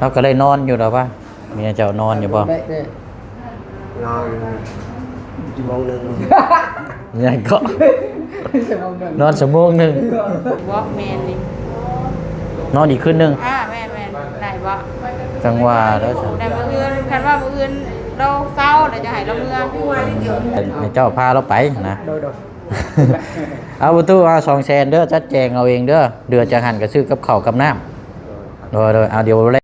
ເຮົາກໍໄດ້ນອນຢູ່ດອກວ່າ ເມຍເຈົ້ານອນຢູ່ບໍ່? ນອນຊົ່ວໂມງໜຶ່ງ. ຫຍັງເກາະ? ນອນຊົ່ວໂມງໜຶ່ງ. ບໍ່ແມ່ນນີ້ ນອນອີກຄືນໜຶ່ງ. ອ່າ ແມ່ນໆ ໄດ້ບໍ່? ຈັ່ງວ່າແລ້ວ ແຕ່ມື້ອື່ນ ຄັນວ່າມື້ອື່ນລາວເຊົາແລ້ວຈະໃຫ້ລາວເມືອ. ໃຫ້ເຈົ້າພາລາວໄປນະ. ໂດຍໆ ເອົາປະຕູ ເອົາສອງແສນເດີ ຈັດແຈງເອົາເອງເດີ. ເດືອນຈັກຫັ້ນກໍຊື້ກັບເຂົ້າກັບນ້ຳ. ໂດຍໆ ເອົາ ດຽວແລະ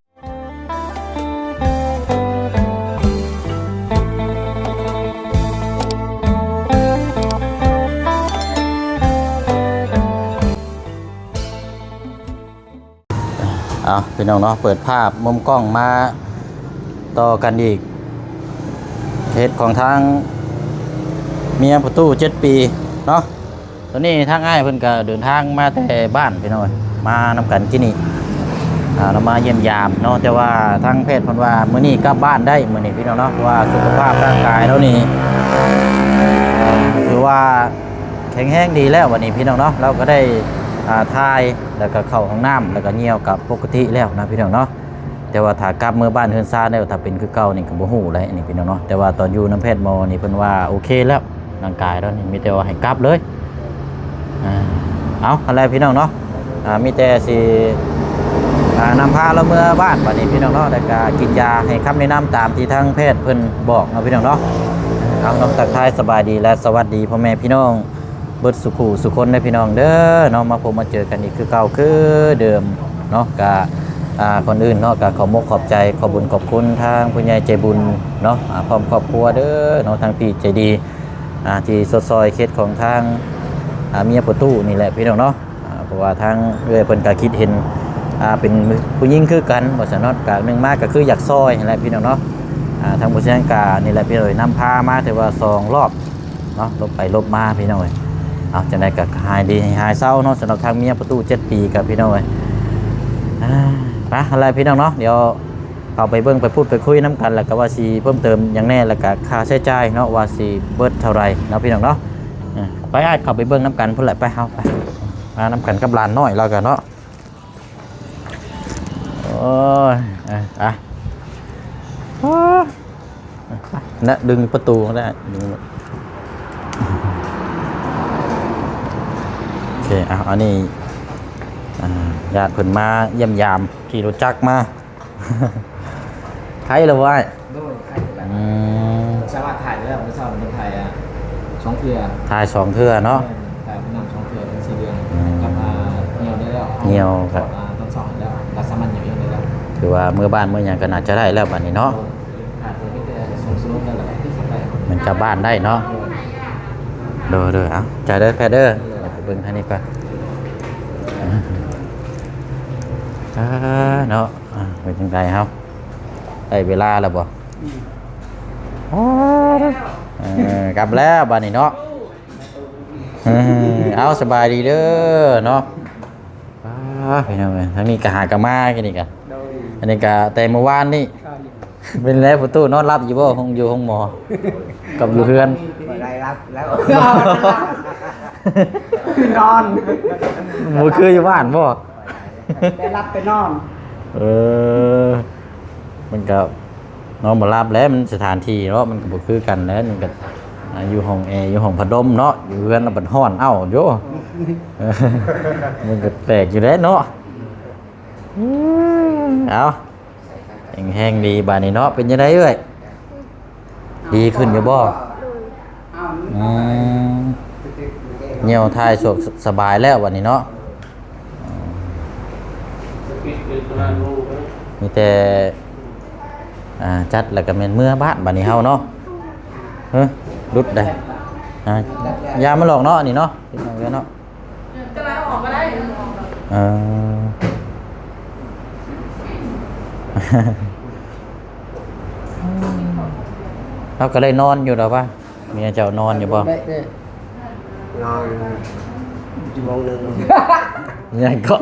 ເອົາ ພີ່ນ້ອງເນາະ ເປີດພາບມຸມກ້ອງມາຕໍ່ກັນອີກ ເຂດຂອງທາງເມຍປະຕູເຈັດປີເນາະ. ຕອນນີ້ທາງອ້າຍເພິ່ນກໍເດີນທາງມາແຕ່ບ້ານພີ່ນ້ອງເອີຍ ມານຳກັນກີ້ນີ້ ອ່າ ລາວມາຢ້ຽມຢາມເນາະ ແຕ່ວ່າທາງແພດເພິ່ນວ່າມື້ນີ້ກັບບ້ານໄດ້ ມື້ນີ້ພີ່ນ້ອງເນາະ ເພາະວ່າສຸຂະພາບຮ່າງກາຍລາວນີ້ຖືວ່າແຂງແຮງດີແລ້ວ ບັດນີ້ພີ່ນ້ອງເນາະ. ລາວກໍໄດ້ ອ່າ ຖ່າຍ ແລ້ວກໍເຂົ້າຫ້ອງນ້ຳ ແລ້ວກໍຍ່ຽວກໍປົກກະຕິແລ້ວນະພີ່ນ້ອງເນາະ. ແຕ່ວ່າຖ້າກັບເມືອບ້ານເຮືອນຊານແລ້ວ ຖ້າເປັນຄືເກົ່ານີ້ກໍບໍ່ຮູ້ແຫຼະນີ້ພີ່ນ້ອງເນາະ. ແຕ່ວ່າຕອນຢູ່ນຳແພດໝໍນີ້ເພິ່ນວ່າໂອເຄແລ້ວ ຮ່າງກາຍລາວນີ້ ມີແຕ່ວ່າໃຫ້ກັບເລີຍ. ອ່າ ເອົາ ຫັ້ນແຫຼະພີ່ນ້ອງເນາະ ອ່າ ມີແຕ່ຊິ ອ່າ ນຳພາລາວເມືອບ້ານບັດນີ້ພີ່ນ້ອງເນາະ ແລ້ວກໍກິນຢາໃຫ້ຄຳແນະນຳຕາມທີ່ທາງແພດເພິ່ນບອກເນາະພີ່ນ້ອງເນາະ. ເອົາເນາະ ທັກທາຍສະບາຍດີ ແລະ ສະຫວັດດີພໍ່ແມ່ພີ່ນ້ອງ ເບິດສູ່ຄູ່ສູ່ຄົນເດີພີ່ນ້ອງເດີເນາະ ມາພົບມາເຈີກັນອີກຄືເກົ່າຄືເດີມເນາະ. ກະ ອ່າ ກ່ອນອື່ນເນາະ ກະຂອບມົກຂອບໃຈ ຂອບບຸນຂອບຄຸນທາງຜູ້ໃຫຍ່ໃຈບຸນເນາະ ອ່າ ພ້ອມຄອບຄົວເດີເນາະ ທາງພີ່ໃຈດີ ອ່າ ທີ່ຊົດຊ່ອຍເຂດຂອງທາງ ອ່າ ເມຍປະຕູນີ້ແຫຼະພີ່ນ້ອງເນາະ. ອ່າ ເພາະວ່າທາງເອື້ອຍເພິ່ນກະຄິດເຫັນ ອ່າ ເປັນຜູ້ຍິງຄືກັນວ່າຊັ້ນເນາະ ກະໜຶ່ງມາກະຄືຢາກຊ່ອຍຫັ້ນແຫຼະພີ່ນ້ອງເນາະ. ອ່າ ທາງຜູ້ຊຽງກະນີ້ແຫຼະພີ່ນ້ອງເອີຍ ນຳພາມາຖືວ່າສອງລອບ ເນາະ ຫຼົບໄປຫຼົບມາພີ່ນ້ອງເອີຍ. ເອົາ ຈັ່ງໃດກໍຫາຍດີໃຫ້ຫາຍເຊົາເນາະ ສຳລັບທາງເມຍປະຕູເຈັດປີກັບພີ່ນ້ອງເອີຍ. ອ່າ ໄປຫັ້ນແຫຼະພີ່ນ້ອງເນາະ ດຽວເຂົ້າໄປເບິ່ງໄປພູດໄປຄຸຍນຳກັນ ແລ້ວກໍວ່າຊິເພີ່ມເຕີມຫຍັງແດ່ ແລ້ວກໍຄ່າໃຊ້ຈ່າຍເນາະ ວ່າຊິເບິດເທົ່າໃດເນາະພີ່ນ້ອງເນາະ. ເອີ ໄປ ອ້າຍ ເຂົ້າໄປເບິ່ງນຳກັນພຸ້ນແຫຼະ ໄປ ເຮົາໄປ ມານຳກັນກັບຫຼານນ້ອຍລາວກໍເນາະ. ໂອ້ຍ ເອີ ອ່ະ ໂອ້ຍ ນະ ດຶງປະຕູມາໄດ້ ດຶງ ໂອເຄ ເອົາ ອັນນີ້ ອ່າ ຍາດເພິ່ນມາຢ້ຽມຢາມ ຂີ່ລົດຈັກມາ ໄຄແລ້ວບໍ່ອ້າຍ? ໂດຍ ໄຄແລ້ວ ອືມ ສາມາດຖ່າຍໄດ້ແລ້ວ ມື້ເຊົ້ານີ້ເພິ່ນຖ່າຍ ອ່າ ສອງເທື່ອ ຖ່າຍສອງເທື່ອເນາະ ແມ່ນ ຖ່າຍເພິ່ນນຳສອງເທື່ອເປັນສີ່ເດືອນ ອືມ ກັບ ອ່າ ຍ່ຽວໄດ້ແລ້ວ ຍ່ຽວກໍ ອ່າ ຕອນເຊົ້າໄດ້ແລ້ວ ກໍສາມາດຍ່ຽວເອງໄດ້ແລ້ວ ຖືວ່າເມືອບ້ານເມືອຫຍັງກໍໜ້າຈະໄດ້ແລ້ວບັດນີ້ເນາະ ໂດຍ ຂາດແຕ່ມີແຕ່ສົ່ງສະໜູນນັ້ນແຫຼະ ມັນກັບບ້ານໄດ້ເນາະ ໂດຍ ໂດຍ ເອົາ ໃຈເດີແພດເດີ ໄປເບິ່ງທາງນີ້ກ່ອນ ອ່າ ເນາະ ອ່າ ເປັນຈັ່ງໃດເຮົາ ໄດ້ເວລາແລ້ວບໍ່? ອືມ ໂອ້ ເອີ ກັບແລ້ວບາດນີ້ເນາະ ເອີ ເອົາ ສະບາຍດີເດີເນາະ ປ້າ ພີ່ນ້ອງເອີຍ ທາງນີ້ກະຫາກະມາ ອັນນີ້ກະ ໂດຍ ອັນນີ້ກະແຕ່ມື້ວານນີ້ ອ່າ ເປັນແລ້ວປະຕູນອນຫຼັບຢູ່ບໍ່? ໂຮງ ຢູ່ໂຮງໝໍກັບຢູ່ເຮືອນ ບໍ່ໄດ້ຫຼັບແລ້ວ ນອນ ບໍ່ຄືຢູ່ບ້ານບໍ່? ແຕ່ຫຼັບແຕ່ນອນ ເອີ ມັນກໍນອນບໍ່ຫຼັບແຫຼະ ມັນສະຖານທີ່ເນາະ ມັນກໍບໍ່ຄືກັນແຫຼະ ມັນກໍ ອ່າ ຢູ່ຫ້ອງແອ ຢູ່ຫ້ອງພັດລົມເນາະ ຢູ່ເຮືອນລະບັດຮ້ອນເອົ້າໂຢ ມັນກໍແປກຢູ່ແຫຼະເນາະ ອືມ ເອົາ ແຮງໆ ດີບາດນີ້ເນາະ ເປັນຈັ່ງໃດເອື້ອຍ? ດີຂຶ້ນຢູ່ບໍ່? ໂດຍ ອືມ ຍ່ຽວຖ່າຍສະ ສະບາຍແລ້ວບາດນີ້ເນາະ ມີແຕ່ ອ່າ ຈັດແລ້ວກໍແມ່ນເມືອບ້ານບາດນີ້ເຮົາເນາະ ເຮີ ຫຼຸດໄດ໋ ອ່າ ຢ່າມາຫຼອກເນາະ ອັນນີ້ເນາະ ເນາະ ເອີ ເຮົາກໍໄດ້ນອນຢູ່ດອກວ່າ ເມຍເຈົ້ານອນຢູ່ບໍ່? ໄດ້ເດ້ ນອນຊົ່ວໂມງໜຶ່ງ. ຫຍັງເກາະ?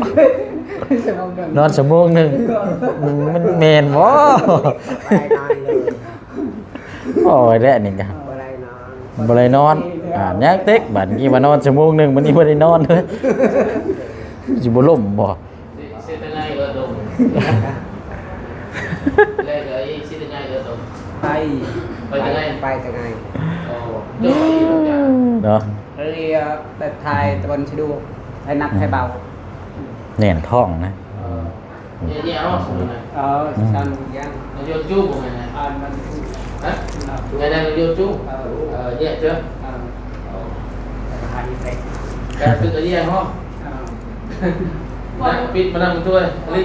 ນອນຊົ່ວໂມງໜຶ່ງ ມັນແມ່ນບໍ່? ບໍ່ໄດ້ນອນເລີຍ ໂອ້ຍ ແລ້ວນີ້ກະ ບໍ່ໄດ້ນອນ ບໍ່ໄດ້ນອນ ອ່າ ຍັງເຕັກ ບາດນີ້ວ່ານອນຊົ່ວໂມງໜຶ່ງ ບາດນີ້ບໍ່ໄດ້ນອນ ຊິບໍ່ລົ້ມບໍ່? ເສຍແຕ່ໃນເອີ ດົມ. ໄປ ໄປແຕ່ໄງ? ໄປແຕ່ໄງ? ເນາະ ເລີຍແບບຖ່າຍຕະວັນສະດວກ ໃຫ້ໜັກໃຫ້ເບົາ ແໜ້ນທ້ອງນະ. ເອີ ເອີ ຊັ້ນຢ່າງ ຢູທູບບໍ່ແມ່ນ ອ່ານມັນ ຮະ? ແມ່ນຢູທູບ ເອີ ເອີ ເອີ ເອີ ແຕ່ຄືກະເຢຍເນາະ ເອີ ນະ ປິດມານຳຕົວນີ້ ເອີ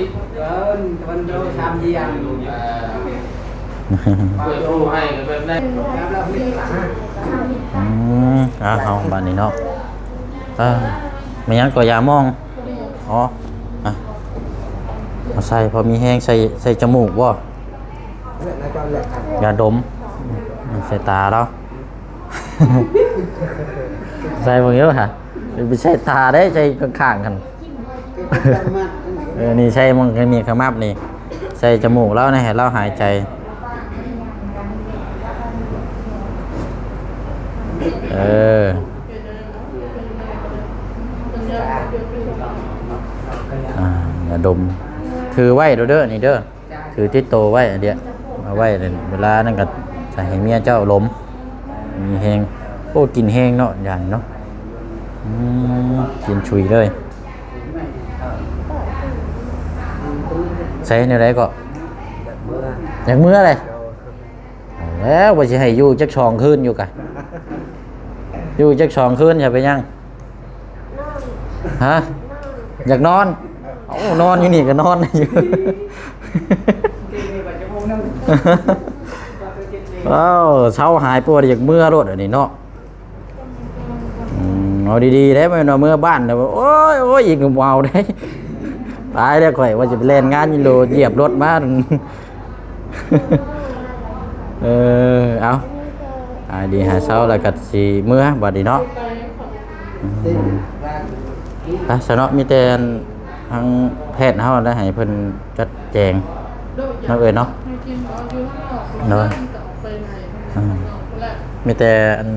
ຕະວັນໂດສາມຢ່າງ ເອີ ເປີດຮູໃຫ້ກໍແບບນັ້ນ ອືມ ອ່າ ເຮົາບາດນີ້ເນາະ ເອີ ແມ່ນຫຍັງກໍ ຢາໝອງ ອໍ ອ່ະ ມາໃສ່ພໍມີແຮງ ໃສ່ ໃສ່ຈະມູກບໍ່? ຢາດົມ ໃສ່ຕາລາວ ໃສ່ເບິ່ງເດີຫາ ໄປໃສ່ຕາເດ້ ໃສ່ຂ້າງໆຫັ້ນ ເອີ ນີ້ໃສ່ມັນກໍມີຂະໝັບນີ້ ໃສ່ຈະມູກລາວນະ ໃຫ້ລາວຫາຍໃຈ ເອີ ອ່າ ຢາດົມ ຖືໄວ້ໂລດເດີ ນີ້ເດີ ຖືຕິດໂຕໄວ້ ອັນເດຍ ເອົາໄວ້ ເວລານັ້ນກໍໃສ່ໃຫ້ເມຍເຈົ້າລົມ ມີແຮງ ໂອ້ ກິນແຮງເນາະ ຢານີ້ເນາະ ອືມ ກິນຊຸຍເລີຍ ໃສ່ແນວໃດກໍ ຢາກເມືອເລີຍ ເອົາແລ້ວ ວ່າຊິໃຫ້ຢູ່ຈັກສອງຄືນຢູ່ກະ ຢູ່ຈັກສອງຄືນ ຈະເປັນຫຍັງ? ຮະ? ຢາກນອນ? ເອົ້າ ນອນຢູ່ນີ້ກໍນອນຢູ່ ເອົ້າ ເຊົາຫາຍປົວ ຢາກເມືອໂລດອັນນີ້ເນາະ. ອືມ ເອົາດີໆເດ້ ແມ່ນວ່າເມືອບ້ານແລ້ວ ໂອ້ຍ ໂອ້ຍ ອີກກໍບໍ່ເອົາເດ້ ຕາຍແລ້ວ ຂ້ອຍວ່າຈະໄປແລ່ນງານຢູ່ໂລ ຢຽບລົດມາ ເອີ ເອົາ ຫາຍດີຫາຍເຊົາແລ້ວກໍຊິເມືອບາດນີ້ເນາະ ອືມ ໄປຊະເນາະ ມີແຕ່ອັນ ທາງແພດເຮົາໄດ້ໃຫ້ເພິ່ນຈັດແຈງເນາະ ເອີຍເນາະ ໂດຍ ອືມ ມີແຕ່ອັນ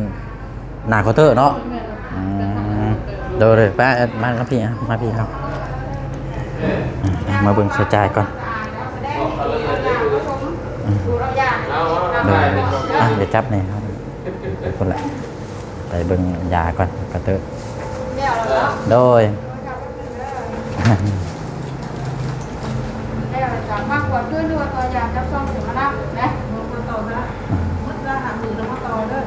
ໜ້າເຄົາເຕີເນາະ ອືມ ໂດຍ ໂດຍ ໄປ ມາກັບພີ່ ມາພີ່ເຮົາ ອ່ະ ມາເບິ່ງໃຊ້ຈ່າຍກ່ອນ ອືມ ໂດຍ ອ່ະ ດຽວຈັບແດ່ ໄປພຸ້ນລະ ໄປເບິ່ງຢາກ່ອນ ເຄົາເຕີ ໂດຍ ແລ້ວຈະມາກວດຄືນ ຫຼືວ່າຕໍ່ຢາຈັບຊ່ອງເຂັມມະນາດນະ ມາຕໍ່ຊະ ໝົດລະ ຫາມື້ລະມາຕໍ່ເດີ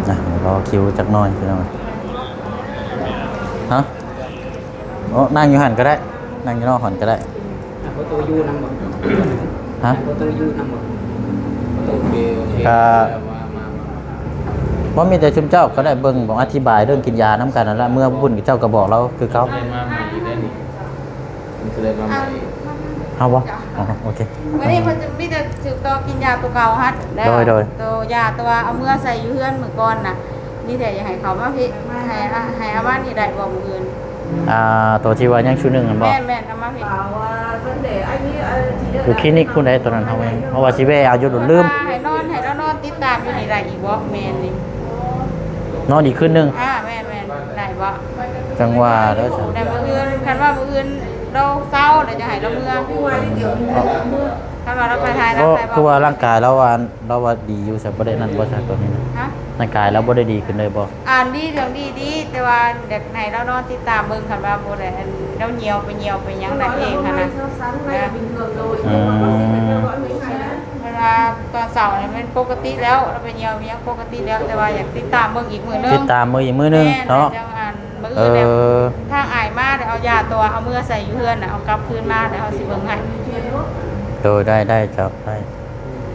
ອ່ະ ລໍຄິວຈັກໜ່ອຍ ພີ່ນ້ອງ ຮະ? ໂອ້ ນັ່ງຢູ່ຫັ້ນກໍໄດ້ ນັ່ງຢູ່ນອກຫັ້ນກໍໄດ້ ອ່ະ ປະຕູຢູ່ນຳບໍ່? ຮະ? ປະຕູຢູ່ນຳບໍ່? ໂອເຄ ໂອເຄ ກະ ມາ ມາ ມາ ບໍ່ ມີແຕ່ຊຸມເຈົ້າກໍໄດ້ເບິ່ງ ບອກອະທິບາຍເລື່ອງກິນຢານຳກັນນັ້ນລະ ເມື່ອພຸ້ນເຈົ້າກໍບອກລາວຄືເກົ່າ ມາໃໝ່ອີກໄດ້ນີ້ ເຮົາບໍ່? ອໍ ໂອເຄ ມື້ນີ້ເພິ່ນຈະມີແຕ່ສືບຕໍ່ກິນຢາໂຕເກົ່າຫັ້ນ ໂດຍ ໂດຍ ໂຕຢາ ແຕ່ວ່າເອົາເມືອໃສ່ຢູ່ເຮືອນມື້ກ່ອນນະ ມີແຕ່ຢາກໃຫ້ເຂົາມາພີ້ ໃຫ້ ໃຫ້ເອົາມານີ້ໄດ້ບໍ່ມື້ອື່ນ? ອ່າ ໂຕທີ່ວ່າຍັງຊຸດໜຶ່ງຫັ້ນບໍ່? ແມ່ນໆ ເອົາມາພີ້ ຢູ່ຄລີນິກພຸ້ນໃດ໋ ໂຕນັ້ນເຮົາ ເຮົາວ່າຊິແວ່ເອົາຢູ່ ລືມ ໃຫ້ນອນ ໃຫ້ລາວນອນຕິດຕາມຢູ່ນີ້ໄດ້ອີກບໍ່? ແມ່ນນີ້ ນອນອີກຄືນໜຶ່ງ ອ່າ ແມ່ນໆ ໄດ້ບໍ່? ຈັ່ງວ່າເດີ ແຕ່ມື້ອື່ນ ຄັນວ່າມື້ອື່ນລາວເຊົາແລ້ວຈະໃຫ້ລາວເມືອ ຄັນວ່າລາວໄປຖ່າຍໜັງ ເພາະ ຄືວ່າຮ່າງກາຍລາວວ່າ ລາວວ່າດີຢູ່ ຊະ ບໍ່ໄດ້ນັ້ນບໍ່ຊະ ໂຕນີ້ນະ? ຮະ? ຮ່າງກາຍລາວບໍ່ໄດ້ດີຂຶ້ນເລີຍບໍ່? ອ່າ ດີ ເລື່ອງດີດີ ແຕ່ວ່າຢາກໃຫ້ລາວນອນຕິດຕາມເບິ່ງ ຄັນວ່າບໍ່ໄດ້ ອັນ ລາວຍ່ຽວໄປຍ່ຽວໄປຫຍັງນັ້ນເອງຫັ້ນນະ ອືມ ເວລາຕອນເຊົ້ານີ້ແມ່ນປົກກະຕິແລ້ວ ລາວໄປຍ່ຽວໄປຫຍັງປົກກະຕິແລ້ວ ແຕ່ວ່າຢາກຕິດຕາມເບິ່ງອີກມື້ໜຶ່ງ ຕິດຕາມເບິ່ງອີກມື້ໜຶ່ງເນາະ ແມ່ນ ຈັ່ງອັນ ມື້ອື່ນແລ້ວ ເອີ ທາງອ້າຍມາໄດ້ເອົາຢາຕົວ ເອົາເມືອໃສ່ຢູ່ເຮືອນນະ ເອົາກັບຄືນມາ ແລ້ວເຮົາຊິເບິ່ງໃຫ້ ໂດຍ ໄດ້ ໄດ້ເຈົ້າ ໄດ້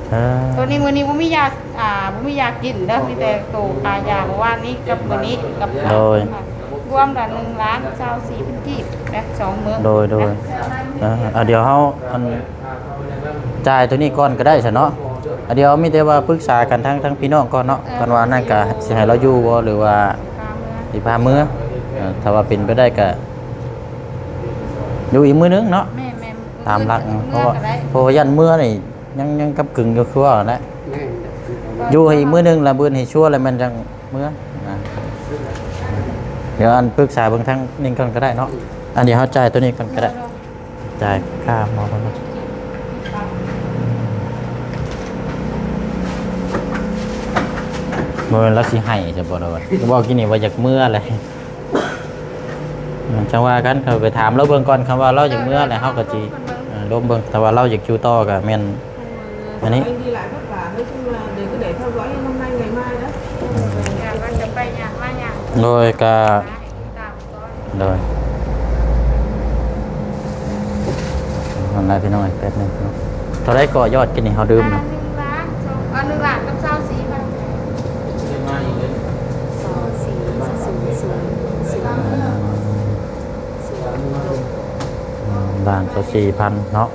ເອີ ໂຕນີ້ມື້ນີ້ບໍ່ມີຢາ ອ່າ ບໍ່ມີຢາກິນເດີ ມີແຕ່ໂຕຄ່າຢາມື້ວານນີ້ກັບມື້ນີ້ກັບ ໂດຍ ລວມລະໜຶ່ງລ້ານຊາວສີ່ພັນກີບນະ ສອງມື້ ໂດຍ ໂດຍ ນະ ເອີ ອ່າ ດຽວເຮົາ ອັນ ຈ່າຍໂຕນີ້ກ່ອນກໍໄດ້ຊະເນາະ ອ່າ ດຽວມີແຕ່ວ່າປຶກສາກັນທາງ ທາງພີ່ນ້ອງກ່ອນເນາະ ເອີ ຄັນວ່ານັ້ນກໍຊິໃຫ້ລາວຢູ່ບໍ່ ຫຼືວ່າ ພາເມືອ ຊິພາເມືອ ເອີ ຖ້າວ່າເປັນໄປໄດ້ກໍຢູ່ອີກມື້ໜຶ່ງເນາະ ແມ່ນໆ ຕາມຫຼັກ ມື້ອື່ນ ເພາະວ່າ ເມືອກໍໄດ້ ເພາະວ່າຢ້ານເມືອນີ້ ຍັງ ຍັງກຳກຶ່ງຢູ່ ຄືວ່ານັ້ນແຫຼະ ແມ່ນ ຢູ່ໃຫ້ອີກມື້ໜຶ່ງລະ ບືນໃຫ້ຊົ່ວລະແມ່ນຈັ່ງເມືອນະ ດຽວອັນປຶກສາເບິ່ງທາງນີ້ກ່ອນກໍໄດ້ເນາະ ອັນດຽວເຮົາຈ່າຍໂຕນີ້ກ່ອນກໍໄດ້ ຈ່າຍຄ່າໝໍເພິ່ນເນາະ. ບໍ່ແມ່ນລາວຊິໃຫ້ຊະບໍ່ລະວ່າ ເວົ້າກີ້ນີ້ວ່າຢາກເມືອແຫຼະ. ອືມ ຈັ່ງວ່າກັນ ເຮົາໄປຖາມລາວເບິ່ງກ່ອນ ຄຳວ່າລາວຢາກເມືອແລ້ວ ເຮົາກໍຊິ ເອີ ລົມເບິ່ງ ຖ້າວ່າລາວຢາກຢູ່ຕໍ່ກໍແມ່ນອັນນີ້. ໂດຍ ກໍ ໂດຍ ນັ້ນແຫຼະພີ່ນ້ອງ ແປັບໜຶ່ງເນາະ. ເທົ່າໃດກໍຍອດກີ້ນີ້ ເຮົາລືມແລ້ວ. ອ່າ ໜຶ່ງລ້ານສອງ ອ່າ ໜຶ່ງລ້ານກັບຊາວສີ່ພັນ. ຊາວສີ່ ສູນ ສູນ ສູນ ສູນ ລ້ານຊາວສີ່ພັນເນາະ.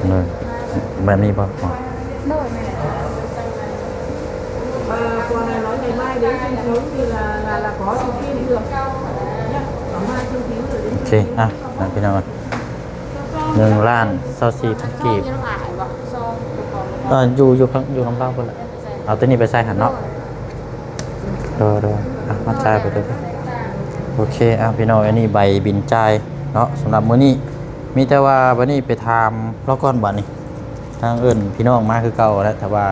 ເອີ ແບບນີ້ບໍ່? ໂດຍ ແມ່ນ. ໂອເຄ ອ່ະ ນະ ພີ່ນ້ອງ ໜຶ່ງລ້ານຊາວສີ່ພັນກີບ. ເອີ ຢູ່ ຢູ່ຂ້າງ ຢູ່ນຳລາວພຸ້ນແຫຼະ. ເອົາໂຕນີ້ໄປໃສ່ຫັ້ນເນາະ. ໂດຍ ໂດຍ ອ່ະ ມາຈ່າຍໄປເດີ. ໂອເຄ ອ່ະ ພີ່ນ້ອງ ອັນນີ້ໃບບິນຈ່າຍເນາະ ສຳລັບມື້ນີ້. ມີແຕ່ວ່າບັດນີ້ໄປຖາມລາວກ່ອນບັດນີ້ ທາງເອີ້ນພີ່ນ້ອງມາຄືເກົ່າແຫຼະ ຖ້າວ່າ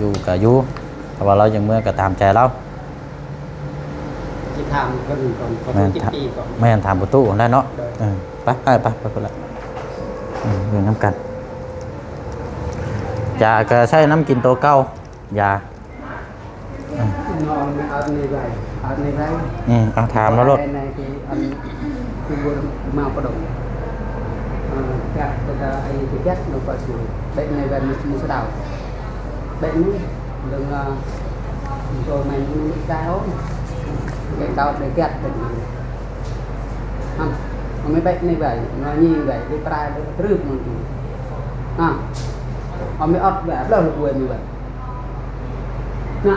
ຢູ່ກໍຢູ່ ຖ້າວ່າລາວຢາກເມືອກໍຕາມໃຈລາວ. ຊິຖາມເພິ່ນກ່ອນ ຂໍໂທດ ແມ່ນ ຕິດປີກ່ອນ. ແມ່ນ ຖາມປະຕູຫັ້ນແຫຼະເນາະ. ໂດຍ ເອີ ໄປ ໄປ ໄປ ໄປພຸ້ນລະ. ເອີ ຢູ່ນຳກັນ. ຢາກໍໃຊ້ນຳກິນໂຕເກົ່າ ຢາ. ອືມ ອືມ ເອົາຖາມລາວໂລດ. ເອີ ກະ ກະໄອ້ ກະເຈັດ ນະ ປະຊູ ເບັດໃນແວ່ນ ໝູສະດາວ ເບັດນີ້ ເລື່ອງ ໂຕແມ່ນ ກະເອົາ ກະເອົາ ກະເຈັດ ເປັນ ອາ ເອົາໄມ້ແບັດໃນໄວ້ ງໍຍິງໄວ້ ໄດ້ປາຍ ໄດ້ຕະຕະລຶບມັນ ອາ ເອົາໄມ້ອອດໄວ້ ເອົາເລີຍ ລະບວຍມີໄວ້ ນະ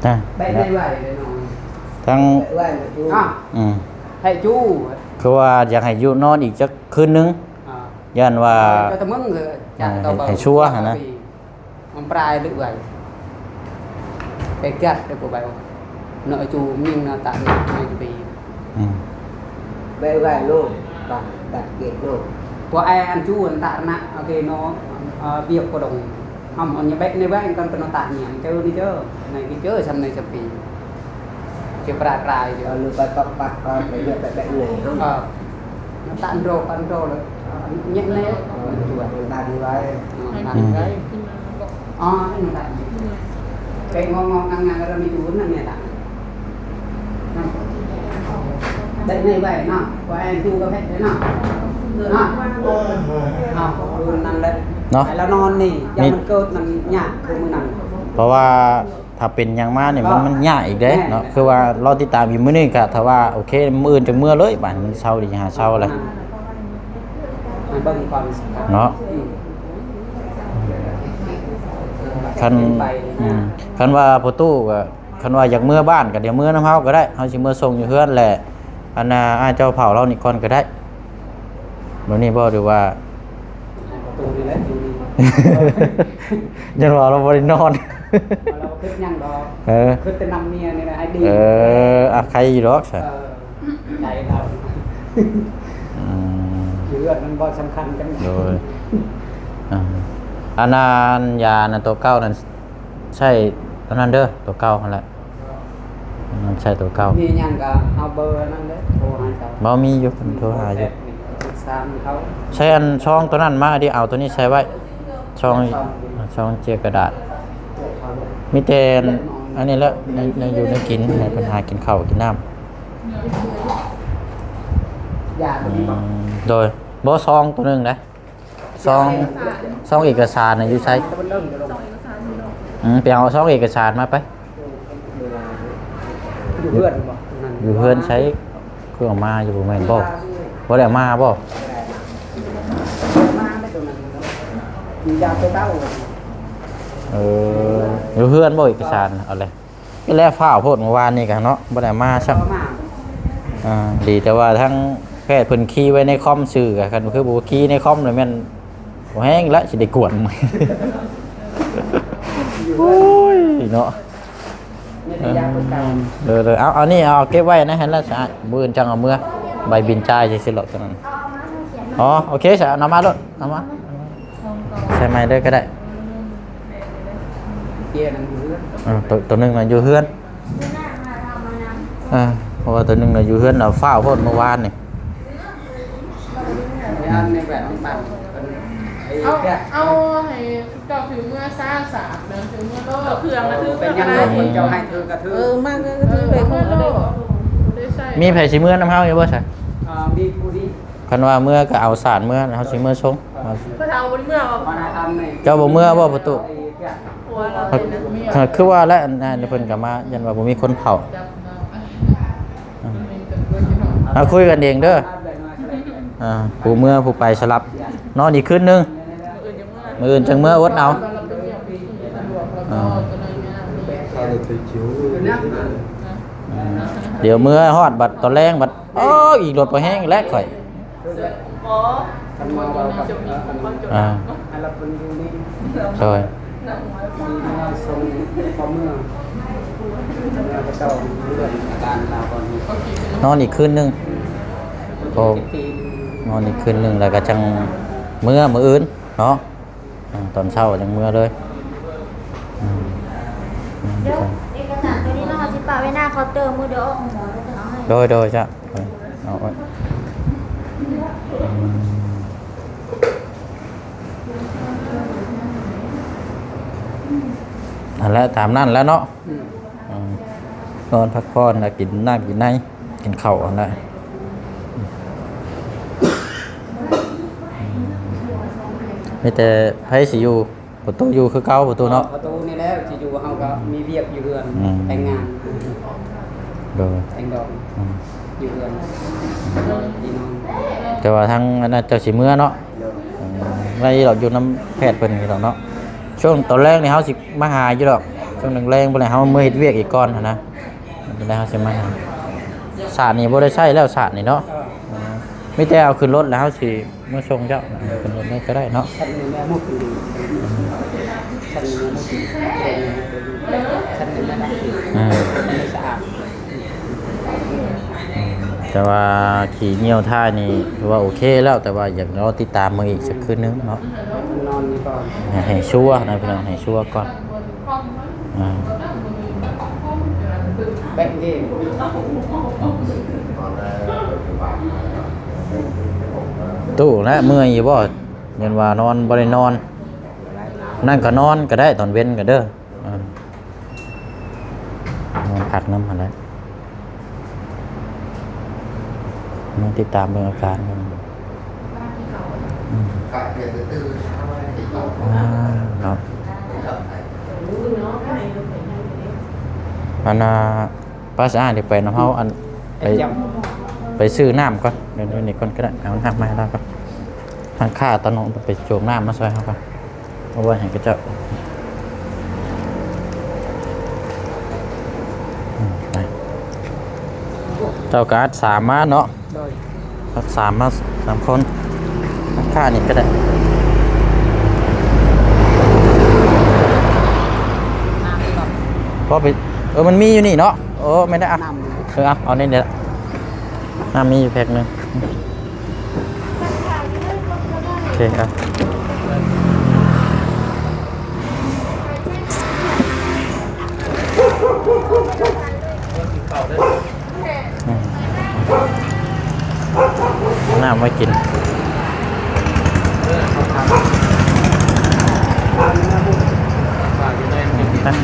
ຈ້າ ແບັດໃນໄວ້ເລີຍເນາະ ທັງ ອາ ອືມ ໃຫ້ຈູ້ ຄືວ່າຢາກໃຫ້ຢູ່ນອນອີກຈັກຄືນໜຶ່ງ ອ່າ ຢ້ານວ່າ ເອີ ເຈົ້າຕະເມືອງ ເອີ ຈາກ ໃຫ້ ໃຫ້ ໃຫ້ຊົວຫັ້ນນະ ມັນປາຍເລີຍ ໄປກັດເດີ ບໍ່ໄປເນາະ ຈູ້ມິງນະ ຕາກ ໃນປີ ອືມ ໄປໄວ້ໂລດ ຕັດເກດໂລດ ພວກແອອັນຈູ້ອັນຕາກນະ ໂອເຄເນາະ ເອີ ວຽກກໍດົງ ອຳ ອັນຍາແບກໃນແວງກັນເປັນຕາກຫຍັງເຈີນີ້ເຈີ ໃນກິເຈີຊ່ຳໃນຈະປີ ເຈປາກລາຍເຈີ ເອີ ຫຼືໄປປັກປັກກໍໄປເຮັດແບບ ແບບນີ້ ເອີ ມັນຕັນໂຣ ຕັນໂຣເລີຍ ເອີ ເຍະແນ່ ເອີ ມັນຈວດ ມັນດັນໄວ້ ເອີ ດັນໄວ້ ອໍ ນັ້ນແຫຼະ ໄປງອງໆ ງັງໆ ລະມີຢູ່ນັ້ນແຫຼະ ໄດ້ໃນໄວ້ເນາະ ບໍ່ແອນຢູ່ກັບເຮັດເນາະ ເນາະ ເອົາ ເອີ ນັ້ນແຫຼະ ເນາະ ໃຫ້ລາວນອນນີ້ ຢ່າມັນເກີດມັນຍາກຄືມື້ນັ້ນ ເພາະວ່າ ຖ້າເປັນຫຍັງມານີ້ ມັນ ມັນຍາກອີກເດ້ເນາະ ຄືວ່າລໍຕິດຕາມອີກມື້ໜຶ່ງ ກະຖ້າວ່າໂອເຄ ມື້ອື່ນຈັ່ງເມືອເລີຍ ບາດນີ້ມັນເຊົາດີ ຫາເຊົາແລ້ວ ໃຫ້ເບິ່ງກ່ອນເນາະ ອືມ ຄັນ ເປັນໄປ ອືມ ຄັນວ່າພໍ່ຕູ້ກະ ຄັນວ່າຢາກເມືອບ້ານກະດຽວເມືອນຳເຮົາກະໄດ້ ເຮົາຊິເມືອສົ່ງຢູ່ເຮືອນແຫຼະ ອັນນ່າ ອ້າຍເຈົ້າເຝົ້າລາວນີ້ກ່ອນກະໄດ້ ແບບນີ້ບໍ່ ຫຼືວ່າ ປະຕູນີ້ແຫຼະຢູ່ນີ້ ຢ້ານວ່າລາວບໍ່ໄດ້ນອນ ລາວບໍ່ຄິດຫຍັງດອກ ເອີ ຄິດແຕ່ນຳເມຍນີ້ແຫຼະ ໃຫ້ດີ ເອີ ອາ ໄຄຢູ່ດອກຊະ ເອີ ໃຈລາວ ອືມ ຢູ່ເຮືອນມັນບໍ່ສຳຄັນກັນ ໂດຍ ອາ ອັນນັ້ນ ຢານັ້ນ ໂຕເກົ່ານັ້ນ ໃຊ້ໂຕນັ້ນເດີ ໂຕເກົ່າຫັ້ນແຫຼະ ມັນໃຊ້ໂຕເກົ່າ ມີຫຍັງກໍເອົາເບີນັ້ນເດີ ໂທຫາເຈົ້າ ບໍ່ ມີຢູ່ ເພິ່ນໂທຫາຢູ່ ປຶກສາເຂົາ ໃຊ້ອັນຊອງໂຕນັ້ນມາເດ ເອົາໂຕນີ້ໃສ່ໄວ້ ຊອງ ຊອງເຈຍກະດາດ ມີແຕ່ອັນນີ້ແຫຼະ ໃນ ໃນຢູ່ໃນກິນ ໃຫ້ເພິ່ນຫາກິນເຂົ້າກິນນ້ຳ ຢາໂຕນີ້ບໍ່ ອືມ ໂດຍ ບໍ່ ຊອງໂຕໜຶ່ງເດ້ ຊອງ ຊອງເອກະສານນະຢູ່ໃສ? ອືມ ໄປເອົາຊອງເອກະສານມາໄປ ຢູ່ເຮືອນບໍ່? ຢູ່ເຮືອນໃສ? ຄືເອົາມາຢູ່ບໍ່ແມ່ນບໍ່? ບໍ່ໄດ້ເອົາມາບໍ່? ເອີ ຢູ່ເຮືອນບໍ່ເອກະສານ? ເອົາເລີຍ ແລ້ວຟ້າວໂພດ ມື້ວານນີ້ກະເນາະ ບໍ່ໄດ້ມາຊ້ຳ ອ່າ ດີແຕ່ວ່າທາງແພດເພິ່ນຄີໄວ້ໃນຄອມຊື່ ກະຄັນຄືບໍ່ຄີໃນຄອມລະແມ່ນບໍ່ແຮງລະ ຊິໄດ້ກວນ ໂອ້ຍເນາະ ເອີ ເອີ ເອົາ ເອົານີ້ ເອົາເກັບໄວ້ໃນຫັ້ນລະຊະ ມື້ອື່ນຈັ່ງເອົາເມືອ ໃບບິນຈ່າຍຊື່ໆ ດອກ ຕົວນັ້ນ. ອໍ ໂອເຄຊະ ເອົາມາໂລດ ເອົາມາ ໃສ່ໃໝ່ເດີກໍໄດ້. ເອາ ຕົວໜຶ່ງນະຢູ່ເຮືອນ ເພາະວ່າຕົວໜຶ່ງນະຢູ່ເຮືອນ ເອົາຟ້າວໂພດມື້ວານນີ້. ເອົາ ເອົາໃຫ້ເຈົ້າຖືເມືອຊາສາມເດີ ຖືເມືອໂລດ ເອົາເຄື່ອງມາຖືເມືອກໍໄດ້ ເຈົ້າໃຫ້ຖືກໍຖື ເອີ ມາກໍຖືໄປ ເອີ ເອົາເມືອໂລດ ບໍ່ໄດ້ໃຊ້. ມີໃຜຊິເມືອນຳເຮົາຢູ່ບໍ່ຊະ? ອ່າ ມີຜູ້ນີ້ ຄັນວ່າເມືອກໍເອົາສານເມືອ ເຮົາຊິເມືອສົ່ງ. ພໍ່ເຖົ້າບໍ່ໄດ້ເມືອບໍ່? ເຈົ້າບໍ່ເມືອບໍ່ປະຕູ? ຄືວ່າແຫຼະ ອັນນັ້ນເພິ່ນກໍມາ ຢ້ານວ່າບໍ່ມີຄົນເຝົ້າ. ເຮົາຄຸຍກັນເອງເດີ ອ່າ ຜູ້ເມືອຜູ້ໄປສະຫຼັບ ນອນອີກຄືນໜຶ່ງ ມື້ອື່ນຈັ່ງເມືອ ອົດເອົາ. ອ່າ ດຽວເມືອຮອດບັດຕອນແລງບັດ ໂອ້ ອີກລົດບໍ່ແຮງແລ້ວຂ້ອຍ. ອ່າ ໂດຍ ນອນອີກຄືນໜຶ່ງ ໂອ້ ນອນອີກຄືນໜຶ່ງ ແລ້ວກໍຈັ່ງເມືອມື້ອື່ນເນາະ. ອ່າ ຕອນເຊົ້າຈັ່ງເມືອເລີຍ. ອືມ ດຽວເອກະສານໂຕນີ້ເນາະ ເຮົາຊິປະໄວ້ໜ້າເຄົາເຕີ ມື້ດຽວອອກໂຮງໝໍເຮົາຈະເອົາໃຫ້. ໂດຍ ໂດຍ ຈ້ະ ເອົາໄວ້. ອືມ ຫັ້ນແຫຼະ ຕາມນັ້ນແຫຼະເນາະ. ອືມ ອືມ ນອນພັກຜ່ອນ ແລ້ວກິນນ້ຳກິນໃນ ກິນເຂົ້າຫັ້ນແຫຼະ. ມີແຕ່ໃຜຊິຢູ່ ປະຕູຢູ່ຄືເກົ່າ ປະຕູເນາະ? ປະຕູນີ້ແຫຼະຊິຢູ່ ເຮົາກໍມີວຽກຢູ່ເຮືອນ ອືມ ແຕ່ງງານ ໂດຍ ແຕ່ງດອງ ອືມ ຢູ່ເຮືອນ ພີ່ນ້ອງ. ແຕ່ວ່າທາງອັນນັ້ນເຈົ້າຊິເມືອເນາະ? ໂດຍ ອືມ ໄດ້ດອກ ຢູ່ນຳແພດເພິ່ນນີ້ດອກເນາະ. ຊ່ວງຕອນແລງນີ້ເຮົາຊິມາຫາຢູ່ດອກ ຊ່ວງແລງໆ ພຸ້ນແຫຼະ ເຮົາເມືອເຮັດວຽກອີກກ່ອນຫັ້ນນະ. ຈັ່ງໃດເຮົາຊິມາຫາ ສາດນີ້ບໍ່ໄດ້ໃຊ້ແລ້ວ ສາດນີ້ເນາະ. ເອີ ມີແຕ່ເອົາຂຶ້ນລົດແລ້ວເຮົາຊິ ເມືອສົ່ງເຈົ້າ ເອີ ເອົາຂຶ້ນລົດໄດ້ກໍໄດ້ເນາະ. ອືມ ແຕ່ວ່າຂີ້ຍ່ຽວທ້າຍນີ້ຖືວ່າໂອເຄແລ້ວ ແຕ່ວ່າຢາກລໍຕິດຕາມເບິ່ງອີກສັກຄືນໜຶ່ງເນາະ. ນອນນີ້ກ່ອນ ໃຫ້ ໃຫ້ຊົວນະພີ່ນ້ອງ ໃຫ້ຊົວກ່ອນ. ອ່າ ແບບນີ້ ຕູ້ແລະ ເມື່ອຍຢູ່ບໍ່? ແມ່ນວ່ານອນບໍ່ໄດ້ນອນ ນັ້ນກໍນອນກໍໄດ້ ຕອນເວັນກໍເດີ. ອ່າ ນອນພັກນຳຫັ້ນແຫຼະ ມາຕິດຕາມເບິ່ງອາການເພິ່ນ. ອືມ ອ່າ ເນາະ ອັນນ່າ ປ້າສະອາດໄດ້ໄປນຳເຮົາ ອັນ ໄປ ໄປຊື້ນ້ຳກ່ອນ ດຽວນີ້ກ່ອນກໍໄດ້ ເອົານ້ຳມາໃຫ້ລາວກ່ອນ. ທາງຂ້າຕາໜອງໄປໂຈກນ້ຳມາຊ່ອຍເຮົາກ່ອນ. ເອົາໄວ້ໃຫ້ເຂົາເຈົ້າ ອືມ ໄປ ເຈົ້າກະອັດສາມມາເນາະ. ໂດຍ ອັດສາມມາສາມຄົນ ອັດຂ້ານີ້ກໍໄດ້. ພໍໄປ ເອີ ມັນມີຢູ່ນີ້ເນາະ. ໂອ້ ແມ່ນໄດ້ ອ່ະ ນ້ຳ ເອີ ເອົາ ເອົານີ້ແຫຼະ ນ້ຳມີຢູ່ແພັກໜຶ່ງ. ໂອເຄ ອ່ະ ນ້ຳໄວ້ກິນ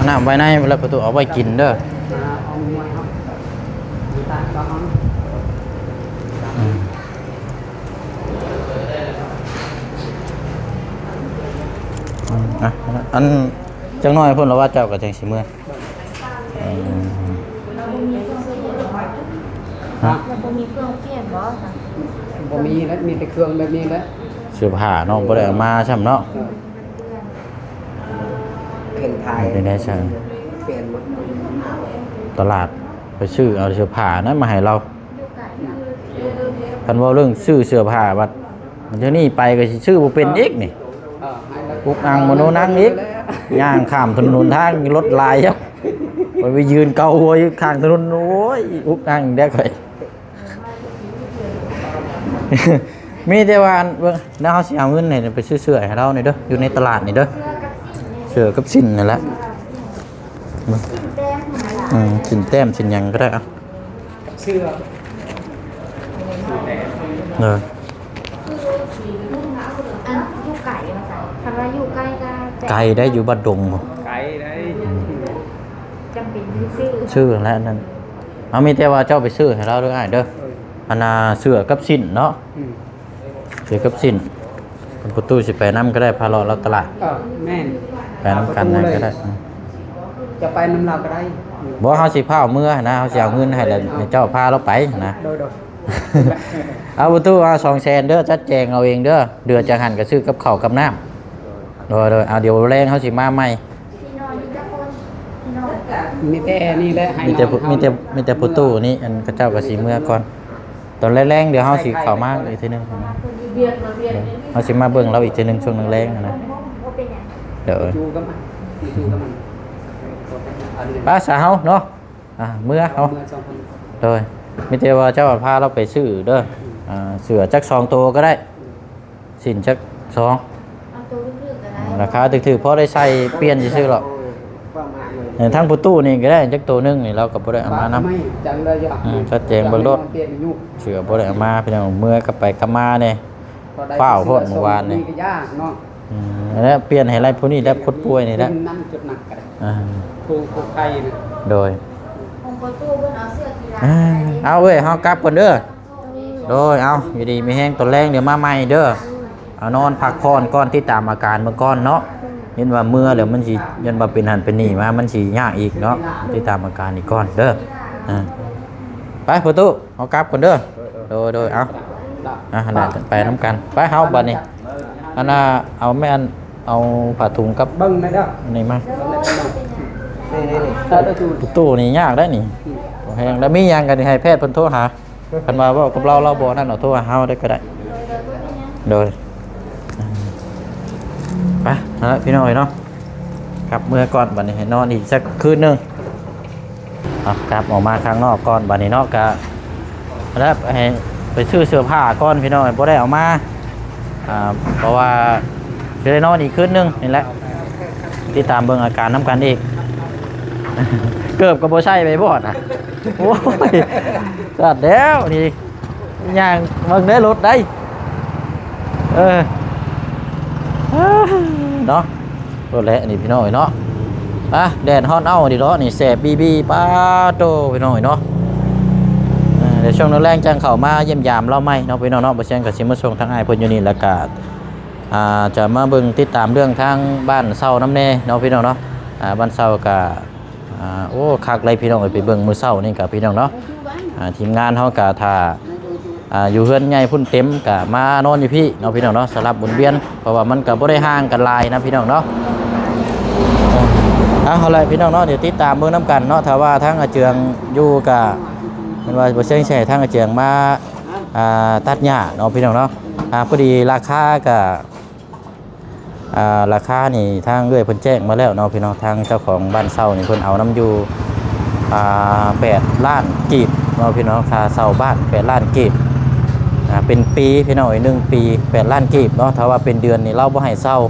ນ້ຳໄວ້ໃນ ແລ້ວປະຕູເອົາໄວ້ກິນເດີ. ອືມ ອືມ ອ່ະ ອັນ ຈັກໜ້ອຍພຸ້ນລະວ່າເຈົ້າກໍຈັ່ງຊິເມືອ. ອືມ ຮະ ແລ້ວບໍ່ມີເຄື່ອງປ່ຽນບໍ່? ບໍ່ມີແລ້ວ ມີແຕ່ເຄື່ອງແບບນີ້ແຫຼະ ເສື້ອຜ້ານ້ອງບໍ່ໄດ້ເອົາມາຊ້ຳເນາະ. ເອີ ເປັນໄທ ເປັນໄດ້ຊັ້ນ ປ່ຽນໝົດ ຕະຫຼາດ ໄປຊື້ເອົາເສື້ອຜ້ານັ້ນມາໃຫ້ລາວ. ຄັນເວົ້າເລື່ອງຊື້ເສື້ອຜ້າບັດ ດຽວນີ້ໄປກໍຊິຊື້ບໍ່ເປັນອີກນີ້. ອຸກອັ່ງມະໂນນັງອີກ ຍ່າງຂ້າມຖະໜົນທາງລົດຫຼາຍຢູ່ ໄປ ໄປຢືນເກົາຫົວຢູ່ຂ້າງຖະໜົນ. ໂອ້ຍ ອຸກອັ່ງແທ້ຂ້ອຍ. ອືມ ມີແຕ່ວ່າອັນ ເບິ່ງ ແລ້ວເຮົາຊິເອົາເງິນໃຫ້ໄປຊື້ເສື້ອໃຫ້ລາວນີ້ເດີ ຢູ່ໃນຕະຫຼາດນີ້ເດີ ເສື້ອກັບສິ້ນ ເສື້ອກັບສິ້ນນັ້ນແຫຼະ ອືມ ສິ້ນແຕ້ມ ສິ້ນຫຍັງກໍໄດ້ ເອົາ ເສື້ອ ເອີ ອັນຢູ່ໄກວ່າຊັ້ນ ຄັນວ່າຢູ່ໃກ້ກໍ ໄກໄດ໋ ຢູ່ບ້ານດົງພຸ້ນ ໄກໄດ໋ ອືມ ຈຳເປັນຊິຊື້ ຊື້ແລ້ວນັ້ນ ເອົາ ມີແຕ່ວ່າເຈົ້າໄປຊື້ໃຫ້ລາວເດີອ້າຍເດີ ເອີ ອັນນ່າ ເສື້ອກັບສິ້ນເນາະ ອືມ ເສື້ອກັບສິ້ນ ປະຕູຊິໄປນຳກໍໄດ້ ພາເລາະລາວຕະຫຼາດ ເອີ ແມ່ນ ໄປນຳກັນນະກໍໄດ້ ຈະໄປນຳລາວກໍໄດ້ ບໍ່ ເຮົາຊິພາເອົາເມືອຫັ້ນນະ ເຮົາຊິເອົາເງິນໃຫ້ແລ້ວໃຫ້ເຈົ້າພາລາວໄປຫັ້ນນະ ໂດຍໆ ເອົາປະຕູ ເອົາສອງແສນເດີ ຈັດແຈງເອົາເອງເດີ ເດືອຈາກຫັ້ນກໍຊື້ກັບເຂົ້າກັບນ້ຳ ໂດຍໆ ເອົາ ດຽວແລງເຮົາຊິມາໃໝ່ ມີແຕ່ນີ້ແຫຼະ ມີແຕ່ ມີແຕ່ ມີແຕ່ປະຕູນີ້ ອັນເຂົາເຈົ້າກໍຊິເມືອກ່ອນ ຕອນແລງໆ ດຽວເຮົາຊິເຂົ້າມາອີກເທື່ອໜຶ່ງ ເຮົາຊິມາເບິ່ງລາວອີກເທື່ອໜຶ່ງຊ່ວງແລງໆ ຫັ້ນນະ ໂດຍ ໄປຊະເຮົາເນາະ ອ່າ ເມືອເຮົາ ໂດຍ ມີແຕ່ວ່າເຈົ້າພາລາວໄປຊື້ເດີ ອ່າ ເສື້ອຈັກສອງໂຕກໍໄດ້ ສິ້ນຈັກສອງ ເອົາໂຕຖືກໆກໍໄດ້ ລາຄາຖືກໆ ພໍໄດ້ໃສ່ປ່ຽນຊື່ໆ ດອກ ເອີ ທາງປະຕູນີ້ກໍໄດ້ຈັກໂຕໜຶ່ງນີ້ ລາວກໍບໍ່ໄດ້ເອົາມານຳ ອືມ ຊັດເຈນເບິ່ງໂລດ ເສື້ອບໍ່ໄດ້ເອົາມາ ພີ່ນ້ອງ ເມືອກັບໄປກັບມານີ້ ຟ້າວໂພດມື້ວານນີ້ ອືມ ອັນນັ້ນປ່ຽນໃຫ້ໄລ່ຜູ້ນີ້ແຫຼະ ຄົນປ່ວຍນີ້ແຫຼະ ອ່າ ໂດຍ ຂອງປະຕູເພິ່ນເອົາເສື້ອກິລາ ອ່າ ເອົາເອີຍ ເຮົາກັບກ່ອນເດີ ໂດຍ ເອົາ ຢູ່ດີມີແຮງ ຕອນແລງດຽວມາໃໝ່ເດີ ເອົາ ນອນພັກຜ່ອນກ່ອນ ຕິດຕາມອາການເບິ່ງກ່ອນເນາະ ເຫັນວ່າເມືອແລ້ວມັນຊິ ຢ້ານວ່າເປັນຫັ້ນເປັນນີ້ມາ ມັນຊິຍາກອີກເນາະ ຕິດຕາມອາການອີກກ່ອນເດີ ອ່າ ໄປປະຕູ ເຮົາກັບກ່ອນເດີ ໂດຍໆ ເອົາ ອ່າ ຫັ້ນແຫຼະ ໄປນຳກັນ ໄປເຮົາບັດນີ້ ອັນນ່າ ເອົາແມ່ນ ເອົາຜ້າຖົງກັບ ເບິ່ງແດ່ເດີ ນີ້ມາ ນີ້ໆໆ ປະຕູນີ້ຍາກໄດ໋ນີ້ ບໍ່ແຮງ ແລ້ວມີຫຍັງກໍໃຫ້ແພດເພິ່ນໂທຫາ ຄັນວ່າເວົ້າກັບລາວ ລາວບໍ່ນັ້ນເນາະ ໂທຫາເຮົາໄດ້ກໍໄດ້ ໂດຍ ໄປ ຫັ້ນລະ ພີ່ນ້ອງເອີຍເນາະ ກັບເມືອກ່ອນ ບັດນີ້ໃຫ້ນອນອີກສັກຄືນໜຶ່ງ ເອົາ ກັບອອກມາຂ້າງນອກກ່ອນ ບັດນີ້ເນາະ ກະ ແລ້ວໃຫ້ໄປຊື້ເສື້ອຜ້າກ່ອນ ພີ່ນ້ອງເອີຍ ບໍ່ໄດ້ເອົາມາ ອ່າ ເພາະວ່າຊິໄດ້ນອນອີກຄືນໜຶ່ງນີ້ແຫຼະ ຕິດຕາມເບິ່ງອາການນຳກັນອີກ ເກີບກໍບໍ່ໃສ່ໄປບໍ່ນະ ໂອ້ຍ ສັດແລ້ວນີ້ ຍ່າງເບິ່ງໄດ້ລົດໄດ້ ເອີ ເນາະ ໂລດແຫຼະນີ້ພີ່ນ້ອງເອີຍເນາະ ອ່ະ ແດດຮ້ອນເອົ້ານີ້ເນາະ ນີ້ແສບບີໆ ປາໂຕ ພີ່ນ້ອງເອີຍເນາະ ອ່າ ດຽວຊ່ວງແລງໆ ຈັ່ງເຂົ້າມາຢ້ຽມຢາມລາວໃໝ່ເນາະ ພີ່ນ້ອງເນາະ ບໍ່ແຊງກໍຊິມາສົ່ງທາງອ້າຍເພິ່ນຢູ່ນີ້ ແລ້ວກໍ ອ່າ ຈະມາເບິ່ງຕິດຕາມເລື່ອງທາງບ້ານເຊົ່ານຳແດ່ເນາະ ພີ່ນ້ອງເນາະ ອ່າ ບ້ານເຊົ່າກໍ ອ່າ ໂອ້ ຄັກເລີຍພີ່ນ້ອງເອີຍ ໄປເບິ່ງມື້ເຊົ້ານີ້ກະພີ່ນ້ອງເນາະ ອ່າ ທີມງານເຮົາກະຖ້າ ອ່າ ຢູ່ເຮືອນໃຫຍ່ພຸ້ນເຕັມກະມານອນຢູ່ພີ້ເນາະ ພີ່ນ້ອງເນາະ ສະຫຼັບໝູນວຽນ ເພາະວ່າມັນກະບໍ່ໄດ້ຫ່າງກັນຫຼາຍນະ ພີ່ນ້ອງເນາະ ອ່າ ເອົາແຫຼະພີ່ນ້ອງເນາະ ດຽວຕິດຕາມເບິ່ງນຳກັນເນາະ ຖ້າວ່າທາງອາເຈືອງຢູ່ກະ ແມ່ນວ່າບໍ່ເຊີງໃຫ້ທາງອາເຈືອງມາ ອ່າ ຕັດຫຍ້າເນາະ ພີ່ນ້ອງເນາະ ອ່າ ພໍດີລາຄາກະ ອ່າ ລາຄານີ້ທາງເອື້ອຍເພິ່ນແຈ້ງມາແລ້ວເນາະ ພີ່ນ້ອງ ທາງເຈົ້າຂອງບ້ານເຊົ່ານີ້ເພິ່ນເອົານຳຢູ່ ອ່າ ແປດລ້ານກີບເນາະ ພີ່ນ້ອງ ຄ່າເຊົ່າບ້ານແປດລ້ານກີບ ອ່າ ເປັນປີ ພີ່ນ້ອງເອີຍ ໜຶ່ງປີແປດລ້ານກີບເນາະ ຖ້າວ່າເປັນເດືອນນີ້ລາວບໍ່ໃຫ້ເຊົ່າ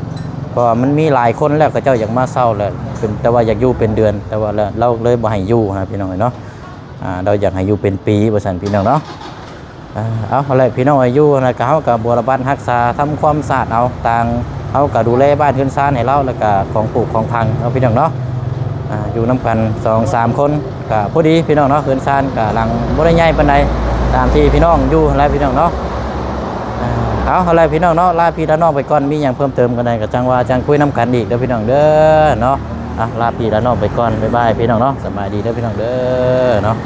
ເພາະວ່າມັນມີຫຼາຍຄົນແລ້ວ ເຂົາເຈົ້າຢາກມາເຊົ່າແຫຼະ ເປັນ ແຕ່ວ່າຢາກຢູ່ເປັນເດືອນ ແຕ່ວ່າລາວເລີຍບໍ່ໃຫ້ຢູ່ນະ ພີ່ນ້ອງເອີຍເນາະ ອ່າ ລາວຢາກໃຫ້ຢູ່ເປັນປີວ່າຊັ້ນ ພີ່ນ້ອງເນາະ. ອ່າ ເອົາແຫຼະ ພີ່ນ້ອງເອີຍ ຢູ່ຫັ້ນນະ ກະເຮົາກະບົວລະບັດຮັກສາທຳຄວາມສະອາດເອົາ ຕ່າງເຮົາກະດູແລບ້ານເຮືອນຊານໃຫ້ລາວ ແລ້ວກະຂອງປູກຂອງຝັງເນາະ ພີ່ນ້ອງເນາະ ອ່າ ຢູ່ນຳກັນສອງສາມຄົນ ກະພໍດີພີ່ນ້ອງເນາະ ເຮືອນຊານກະຫຼັງບໍ່ໄດ້ໃຫຍ່ປານໃດ ຕາມທີ່ພີ່ນ້ອງຢູ່ຫັ້ນແຫຼະ ພີ່ນ້ອງເນາະ ອ່າ ເອົາ ເອົາແຫຼະ ພີ່ນ້ອງເນາະ ລາພີ່ລານ້ອງໄປກ່ອນ ມີຫຍັງເພີ່ມເຕີມກັນໃດ ກະຈັ່ງວ່າຈັ່ງຄຸຍນຳກັນອີກເດີ ພີ່ນ້ອງເດີເນາະ ອ່າ ລາພີ່ລານ້ອງໄປກ່ອນ ບາຍບາຍ ພີ່ນ້ອງເນາະ ສະບາຍດີເດີ ພີ່ນ້ອງເດີເນາະ.